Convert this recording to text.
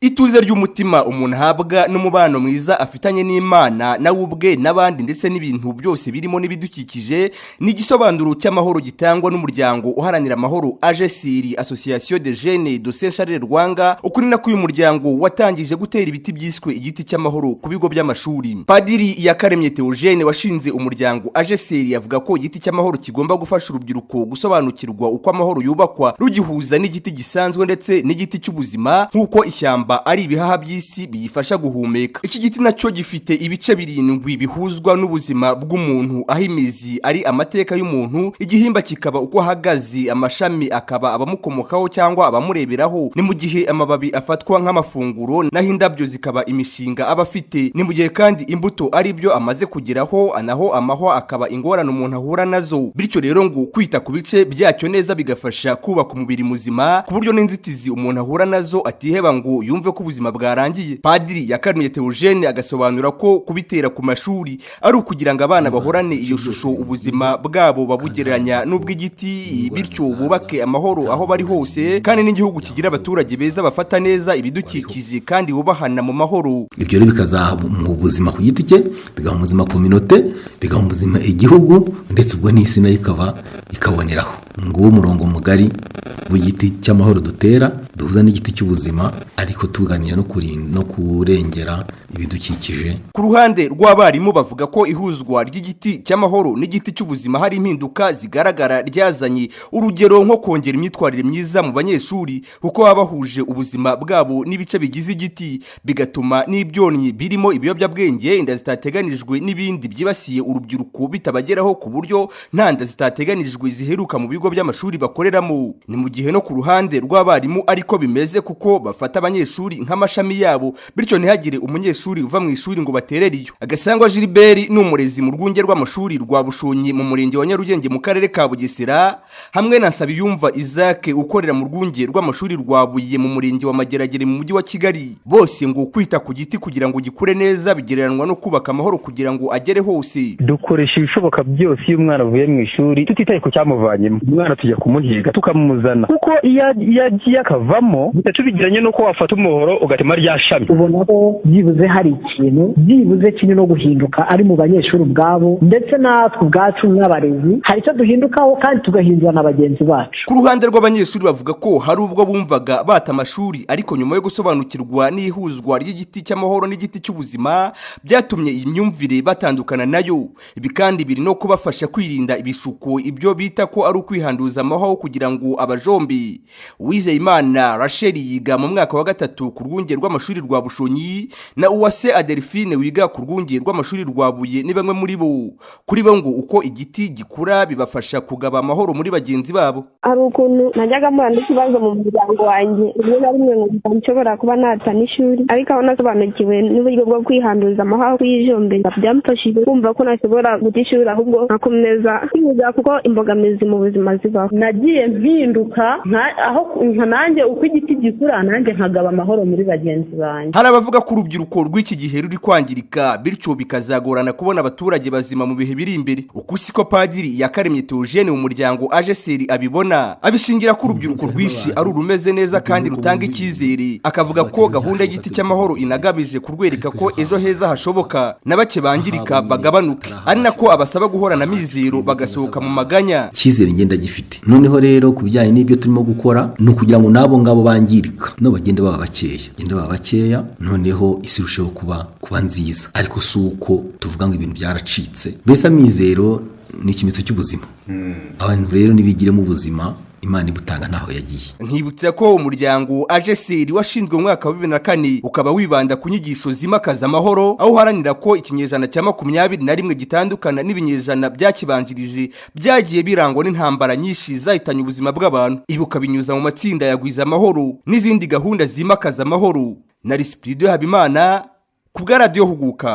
Ituze ry'umutima umuntu ahabwa n'umubano mwiza afitanye n'Imana, nawe ubwe n'abandi, ndetse n'ibintu byose birimo n'ibidukikije, ni igisobanuro cy'amahoro gitangwa n'umuryango uharanira amahoro AJSR, Association de Jeunes de Saint Charles Rwanga. Ukuri nako uyu muryango watangije gutera ibiti byiswe igiti cy'amahoro ku bigo by'amashuri. Padiri Iyakaremye Theogene washinze umuryango AJSR avuga ko igiti cy'amahoro kigomba gufasha urubyiruko gusobanukirwa uko amahoro yubakwa, rugihuza n'igiti gisanzwe ndetse n'igiti cy'ubuzima, nk'uko ishyamba ari ibihaha by'isi biyifasha guhumeka. Iki giti nacyo gifite ibice birindwi bihuzwa n'ubuzima bw'umuntu, aho imizi ari amateka y'umuntu, igihimba kikaba uko ahagaze, amashami akaba abamukomokaho cyangwa abamureberaho, ni mu gihe amababi afatwa nk'amafunguro, naho indabyo zikaba imishinga aba afite. Ni mu gihe kandi imbuto ari byo amaze kugeraho, naho amahwa akaba ingorane umuntu ahura nazo. Bityo rero ngo kwita ku bice byacyo neza bigafasha kubaka umubiri muzima, ku buryo n'inzitizi umuntu ahura nazo atiheba ngo yumve ko ubuzima bwarangiye. Padiri Iyakaremye Theogene agasobanura ko kubitera ku mashuri ari ukugira ngo abana bahorane iyo shusho, ubuzima bwabo babugereranya n'ubw'igiti, bityo bubake amahoro aho bari hose, kandi n'igihugu kigira abaturage beza bafata neza ibidukikije kandi bubahana mu mahoro. Ibyo rero bikazaha mu buzima ku giti cye, bigaha ubuzima communauté, bigaha ubuzima igihugu, ndetse ubwo n'isi nayo ikaba ikaboneraho. Nguwo umurongo mugari w'igiti cy'amahoro dutera, duhuza n'igiti cy'ubuzima, ariko tuganira no kurengera ibidukikije. Ku ruhande rw'abarimu, bavuga ko ihuzwa ry'igiti cy'amahoro n'igiti cy'ubuzima hari impinduka zigaragara ryazanye, urugero nko kongera imyitwarire myiza mu banyeshuri, kuko baba bahuje ubuzima bwabo n'ibice bigize igiti, bigatuma n'ibyonnyi birimo ibiyobyabwenge, inda zitateganijwe n'ibindi byibasiye urubyiruko bitabageraho, ku buryo nta nda zitateganijwe ziheruka mu bigo by'amashuri bakoreramo. Ni mu gihe no ku ruhande rw'abarimu ariko bimeze, kuko bafata abanyeshuri nk'amashami yabo, bityo ntihagire umunyeshuri uva mu ishuri ngo baterere iyo. Agasangwa Gilbert ni umurezi mu rwunge rw'amashuri rwa Bushonyi mu murenge wa Nyarugenge mu karere ka Bugesera, hamwe na Nsabiyumva Isaac ukorera mu rwunge rw'amashuri rwa Buye mu murenge wa Mageragere mu mujyi wa Kigali. Bose ngo kwita ku giti kugira ngo gikure neza bigereranwa no kubaka amahoro kugira ngo agere hose. Dukoresha ibishoboka byose iyo umwana avuye mu ishuri, tutitaye ku cyamuvanyemo. Umwana tujya kumuhiga tukamuzana, kuko iyo agiye akavamo tubigiranye n'uko wafata umuhoro ugatema rya shami. Ubona ko byibuze hari ikintu byibuze kiri no guhinduka, ari mu banyeshuri ubwabo, ndetse natwe ubwacu nk'abarezi hari icyo duhindukaho, kandi tugahindura na bagenzi bacu. Ku ruhande rw'abanyeshuri, bavuga ko hari ubwo bumvaga bata amashuri, ariko nyuma yo gusobanukirwa n'ihuzwa ry'igiti cy'amahoro n'igiti cy'ubuzima byatumye iyi myumvire batandukana nayo. Ibi kandi biri no kubafasha kwirinda ibishuko, ibyo bita ko ari ukwihanduza amahwa kugira ngo abajombi. Uwizeyimana Rachel yiga mu mwaka wa gatatu ku rwunge rw'amashuri rwa Bushonyi, na Uwase Adelphine wiga ku rwunge rw'amashuri rwa Buye ni bamwe muri bo. Kuri bo ngo uko igiti gikura bibafasha kugaba amahoro muri bagenzi babo. Hari ukuntu najyaga mpura n'ikibazo mu muryango wanjye, rimwe na rimwe nkumva nshobora kuba nata n'ishuri, ariko aho nasobanukiwe n'uburyo bwo kwihanduza amahwa, kuyijombera, byamfashije kumva ko nashobora guta ishuri ahubwo nkakomeza kwiga, kuko imbogamizi mu buzima zibaho. Nagiye mpinduka aho nka nanjye uko igiti gikura, nanjye nkagaba amahoro muri bagenzi banjye. Hari abavuga ko urubyiruko rw'iki gihe ruri kwangirika, bityo bikazagorana kubona abaturage bazima mu bihe biri imbere. Uku siko Padiri Iyakaremye Theogene mu muryango AJSR abibona. Abishingira ko urubyiruko rwinshi ari urumeze neza kandi rutanga icyizere, akavuga ko gahunda y'igiti cy'amahoro inagamije kurwereka ko ejo heza hashoboka, na bake bangirika bagabanuke, ari nako abasaba guhorana amizero bagasohoka mu maganya. Icyizere ngenda gifite. Noneho rero ku bijyanye n'ibyo turimo gukora, ni ukugira ngo n'abo ngabo bangirika no bagende baba bakeya, bagende baba bakeya, noneho isi irusheho kuba nziza. Ariko si uko tuvuga ngo ibintu byaracitse. Mbese amizero ni ikimenyetso cy'ubuzima. Abantu rero nibigiremo ubuzima, Imana ibutanga ntaho yagiye. Nkibutsa ko umuryango AJSR washinzwe mu mwaka wa 2004, ukaba wibanda ku nyigisho zimakaza amahoro, aho uharanira ko ikinyejana cya 21 gitandukana n'ibinyejana byakibanjirije byagiye birangwa n'intambara nyinshi zahitanye ubuzima bw'abantu. Ibi ukabinyuza mu matsinda yagwiza amahoro n'izindi gahunda zimakaza amahoro. Na Risipido Habimana ku bwa Radiyo Huguka.